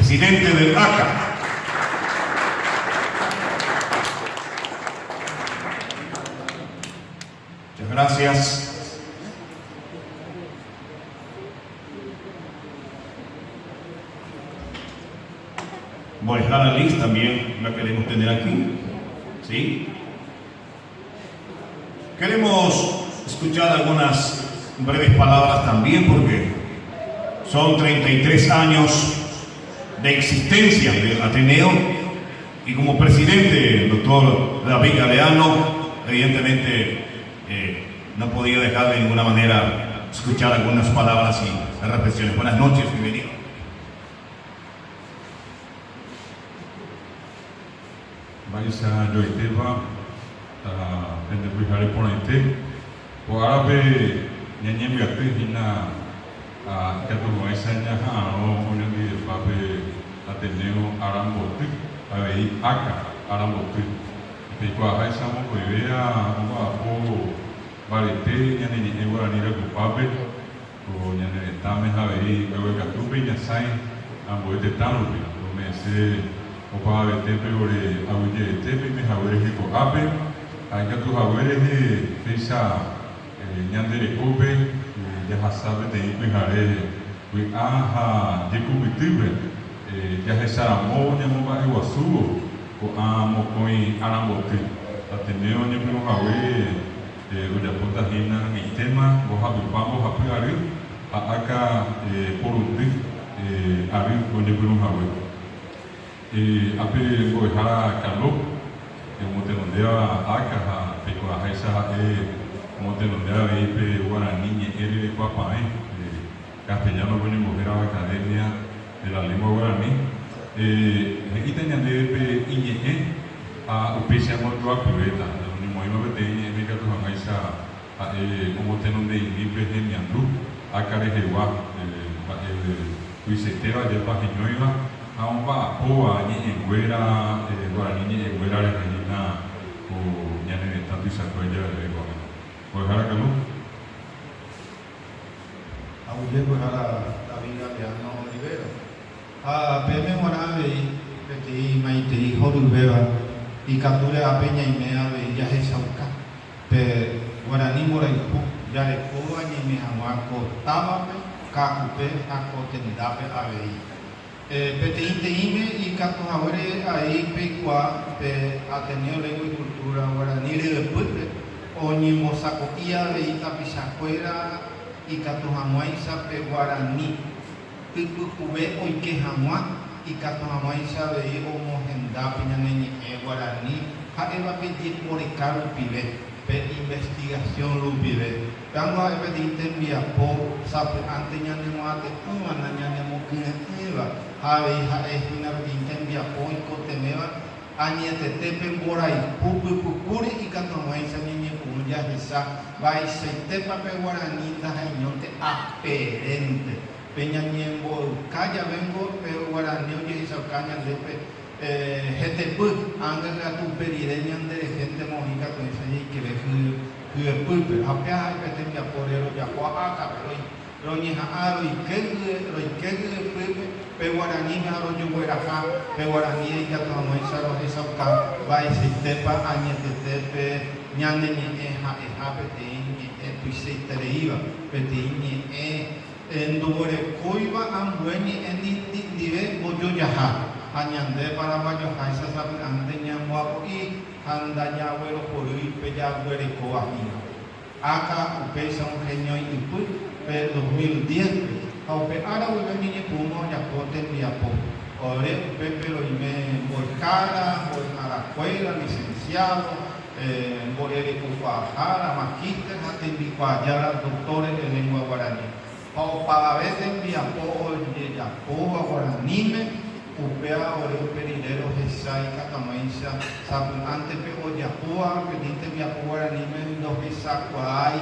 Presidente del ACA. Muchas gracias. Mbo'ehára Liz también la queremos tener aquí. ¿Sí? Queremos escuchar algunas breves palabras también porque son 33 años de existencia del Ateneo y como presidente, el doctor David Galeano, evidentemente eh, no podía dejar de ninguna manera escuchar algunas palabras y reflexiones. Buenas noches, bienvenido. Mba'éicha joaitépa pende pyhare porãite. Ko árape ñañembyaty hína ikatu hag̃uáicha ñaha'arõ oñondivepa pe Ateneo ára mboty, avei Áka ára mboty. Peikuaaháicha mokõivéa omba'apo mbarete ñane ñe'ẽ guarani rakupápe ko ñane retãme ha avei mbeguekatúpe iñasãi ambue tetã rupi. Rome'ẽse opavavetépe ore aguyjeretépe oime hague rehe ko'ápe ha ikatu hague rehe péicha ñande rekópe jahasa peteĩ pyhare vy'a ha jekupytýpe jahecharamóvo ñamomba'eguasúvo ko'ã mokõi aramboty. Ateneo oñepyrũ hague Ojapóta hína ag̃aitéma mbohapypa mbohapy ary ha áka porundy ary oñepyrũ hague. Ápe mbo'ehára Kalo omotenondéva áka ha peikuaaháicha ha'e omotenonde avei pe guarani ñe'ẽ rerekuapavẽ castellano-pe oñembohérava Academia de la Lengua Guarani. He'íta ñandéve pe iñe'ẽ ha upéicha ambojoapyvéta, oñemoĩma peteĩ ñe'ẽme ikatu hag̃uáicha ha'e omotenonde'imi pe hemiandu áka rehegua mba'e tuichaitéva ajépa heñóiva ha omba'apóva ñe'ẽnguéra, guarani ñe'ẽnguéra rehe hína ko ñane retã tuichakue javeve ko'ág̃a. Mbo'ehára Kalu. Aguyje mbo'ehára David Galeano Olivero. Ha peẽme g̃uarã avei peteĩ maitei horyvéva ikatúre ápe ñaime avei jahechauka pe guarani mborayhu jarekóva ñaime hag̃ua ko távape, Ka'akupe ha ko tendápe avei. Peteĩteĩme ikatu haguére avei peikuaa pe Ateneo Lengua y Cultura Guarani ryepýpe oñembosako'i avei tapichakuéra ikatu hag̃uáicha pe guarani Ypykuve oike hag̃ua, ikatu hag̃uáicha avei omohenda pe ñane ñe'ẽ guarani ha'éva pe jeporeka rupive, pe investigación rupive. Péango ha'e peteĩ tembiapo sapy'ánte ñanemoate'ỹva, nañanemokyre'ỹiva, ha avei ha'e hína peteĩ tembiapo oikotevẽva añetete pe mborayhu pypukúre ikatu hag̃uáicha ñañepyrũ jahecha mba'eichaitépa pe guarani ndaha'eñónte aperénte. Pe ñañemboyka javéngo pe guarani ojehechauka ñande pe hetepy, ánga katu upe rire ñanderehéntema oĩ katuĩcha jaikeve hyepýpe. Ha upéva ha'e pe tembiapo ore rojapo ákape roi. Roñeha'ã roike roike hyepýpe pe guaraníme ha rojogueraha pe guarani ikatu hag̃uáicha rohechauka mba'eichaitépa añetete pe ñane ñe'ẽ ha'eha peteĩ ñe'ẽ tuichaitereíva, peteĩ ñe'ẽ ndoguerekóiva ambue ñe'ẽ ndive mbojojaha, ha ñande paraguayoháicha sapy'ánte ñamboapo'i ha ndajaguerohorýi pe jaguerekóva hína. Áka upéicha oheñói ypy pe 2010-pe, ha upe ára guive oñeñepyrũma ojapo tembiapo. Ore upépe roime mbo'ehára, mbo'eharakuéra, licenciado, mbo'erekokuaahára, magíster ha tembikuaajára, doctores en lengua guarani. Ha opavave tembiapo ojejapóva guaraníme, upéva ore upe rire rohecha ikatag̃uáicha sapy'ánte pe ojapóva peteĩ tembiapo guaraníme ndohechakuaái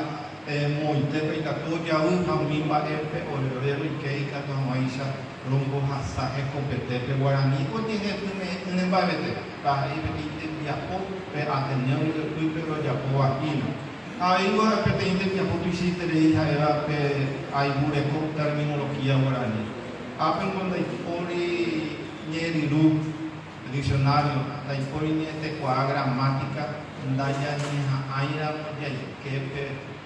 moõitépa ikatu ojavy ha umi mba'épe ore ore roike ikatu hag̃uáicha rombohasa hekopete pe guarani ojehepyme'ẽ'ỹre mba'evete, taha'e peteĩ tembiapo pe Ateneo ryepýpe rojapóva hína. Ha avei ha'e peteĩ tembiapo tuichaiterei ha'éva pe ayvu reko terminología guarani. Ápengo ndaipóri. ñe'ẽryru, diccionario, ndaipóri ñe'ẽtekuaa gramática ndajañeha'ãiramo jaike pe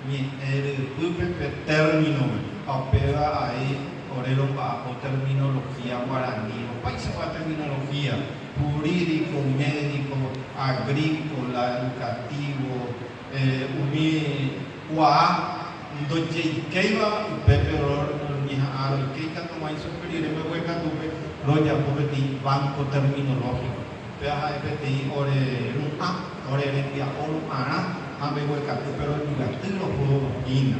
ñe'ẽ ryepýpe pe término-pe, ha upéva ai ore romba'apo terminología guarani, opaichagua terminología, jurídico, médico, agrícola, educativo, Umi kuaa ndojeikéiva upépe roñeha'ã roike ikatu hag̃uáicha upe rire mbeguekatúpe rojapo peteĩ banco terminológico. Upéva ha'e peteĩ ore ru'ã, ore rembiapo ru'ãrã ha mbeguekatúpe roñembyaty roho hína.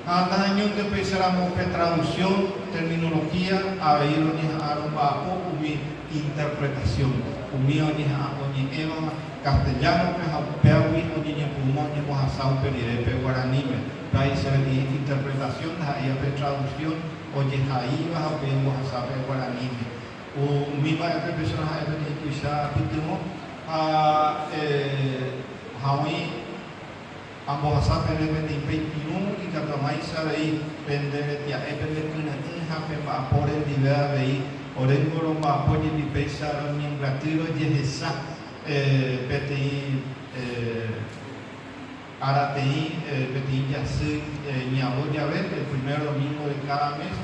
Ha ndahañónte upéicharamo pe traducción, terminología, avei roñeha'ã romba'apo umi interpretación, umi oñeha'ã oñe'ẽva castellano-pe ha upévagui oñeñepyrũma oñembohasa upe rire pe guaraníme. Péicha peteĩ interpretación ndaha'éiva pe traducción ojehaíva ha upéi ombohasa pe guaraníme. Umi mba'épe péicha ha'e peteĩ tuicha pytyvõ ha ha oĩ Ambohasa peve peteĩ peipirũ ikatu hag̃uáicha avei pende retia'e pende kyre'ỹ ha pemba'apo rendive avei. Oréngo romba'apo jepi péicha roñembyaty rojehecha peteĩ arateĩ peteĩ jasy ñavo jave, el primer domingo de cada mes,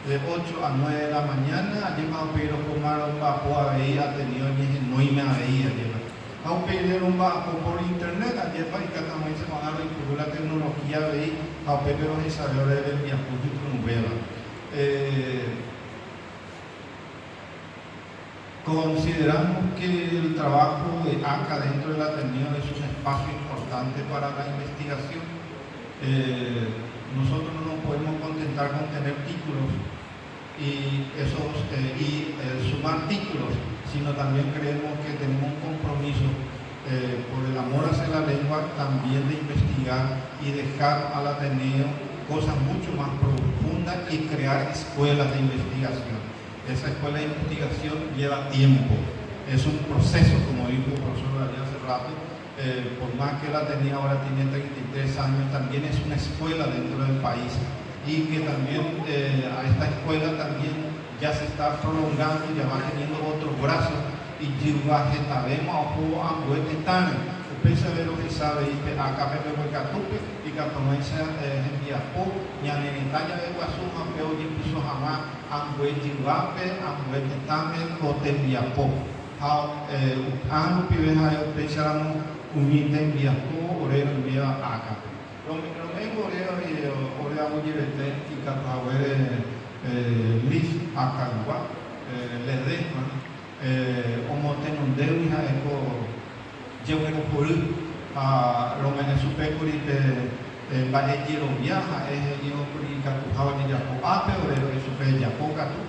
de ocho a nueve de la mañana, ajépa upéi rohóma romba'apo avei Ateneo ñehenóime avei, ajépa. Ha upe rire romba'apo por internet, ajépa ikatu hag̃uáicha ko'ág̃a roipuru la tecnología avei ha upépe rohechave ore rembiapo hypyrũvéva. Consideramos que el trabajo de ACA dentro del Ateneo es un espacio importante para la investigación. Nosotros no nos podemos contentar con tener títulos y esos y sumar títulos, sino también creemos que tenemos un compromiso por el amor hacia la lengua también de investigar y dejar al Ateneo cosas mucho más profundas y crear escuelas de investigación. Esa escuela de investigación lleva tiempo, es un proceso, como dijo el profesor Darío hace rato, por más que el Ateneo ahora tiene 33 años, también es una escuela dentro del país y que también a esta escuela también ya se está prolongando, ya va teniendo otros brazos y jyva hetavéma ohóvo ambue tetãre. Upéicha avei rohecha avei pe AKP mbeguekatúpe ikatuhag̃uáicha hembiapo ñane retã jave guasu ha upe ojepyso hag̃ua ambue jyvápe, ambue tetãme ko tembiapo. Ha upã rupive ha'e upéicharamo umi tembiapo ore roiméva AKP. Rome'ẽngo ore ore aguyjevete ikatu haguére Liz Akaygua, Ledesma, omotenondégui ha'e ko jeguerohory ha rome'ẽ chupe kuri pe mba'e jerovia ha'e he'ívo kuri ikatuha ojejapo ápe, ore ro'e chupe ejapo katu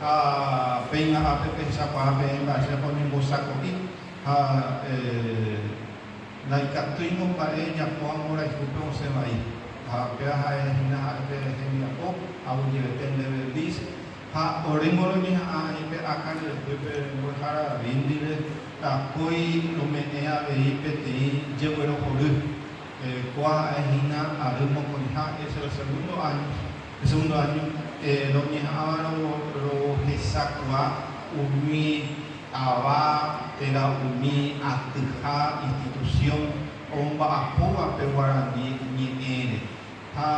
ha péina ápe pehechakuaa peẽ mba'éichapa oñembosako'i ha Ndaikatúingo mba'e ejapóva mborayhúpe osẽ vai. Ha upéva ha'e hína ha'e pe hembiapo, aguyjevete ndéve Liz. Ha oréngo roñeha'ã aĩ pe akã ryepýpe mbo'ehára David ndive, akói rome'ẽ avei peteĩ jeguerohory. Kóa ha'e hína ary mokõiha, es el segundo año, el segundo año, roñeha'ãva rohechakuaa umi Ava térã umi atyha institución omba'apóva pe guarani ñe'ẽre. Ha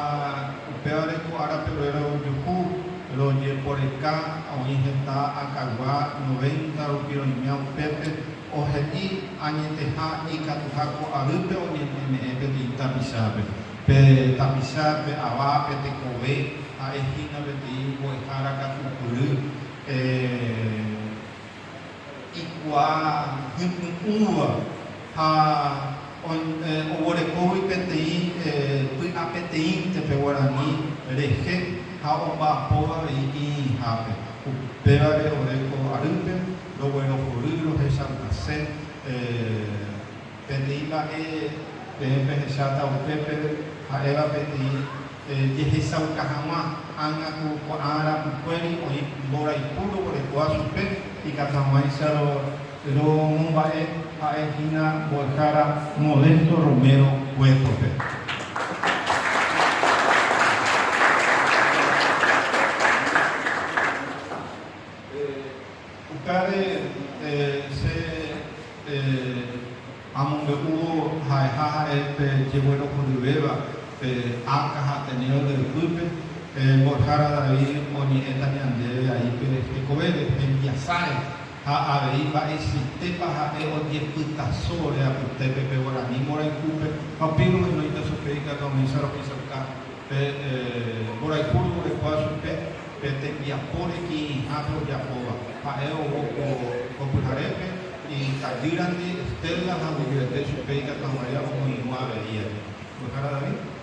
upévare ko árape ore rojuhu rojeporeka oĩ heta akaygua noventa rupi roimea upépe ohe'i añeteha ikatuha ko arýpe oñeme'ẽ peteĩ tapichápe. Pe tapicha, pe ava, pe tekove ha'e hína peteĩ mbo'ehára katupyry. Ikuaa hypy'ũva ha oguerekógui peteĩ py'apeteĩnte pe guarani rehe ha omba'apóva avei kirirĩhápe. Upévare ore ko arýpe roguerohory rohechaukase peteĩ mba'e peẽ pehecháta upépe ha'éva peteĩ Jehechauka hag̃ua ág̃a ku ko'ã rapykuéri oĩ mborayhu roguerekóva chupe ikatu hag̃uáicha romomba'e ha'e hína mbo'ehára Modesto Romero Cueto-pe. Upévare che amombe'úvo ha'eha ha'e pe jeguerohoryvéva pe Akã ha Ateneo ryepýpe, mbo'ehára David oñe'ẽta ñandéve aí pe hekovére, hembiasáre ha avei mba'eichaitépa ha'e ojepytaso ore apytépe pe guarani mborayhúpe ha upéi rohenóita chupe ikatu hag̃uáicha rohechauka pe mborayhu roguerekóva chupe pe tembiapo rekirirĩhápe ojapóva. Ha'e ou ko pyharépe itajýrandi Estela ha oguejyete chupe ikatu hag̃uáicha omoirũ avei. Mbo'ehára David.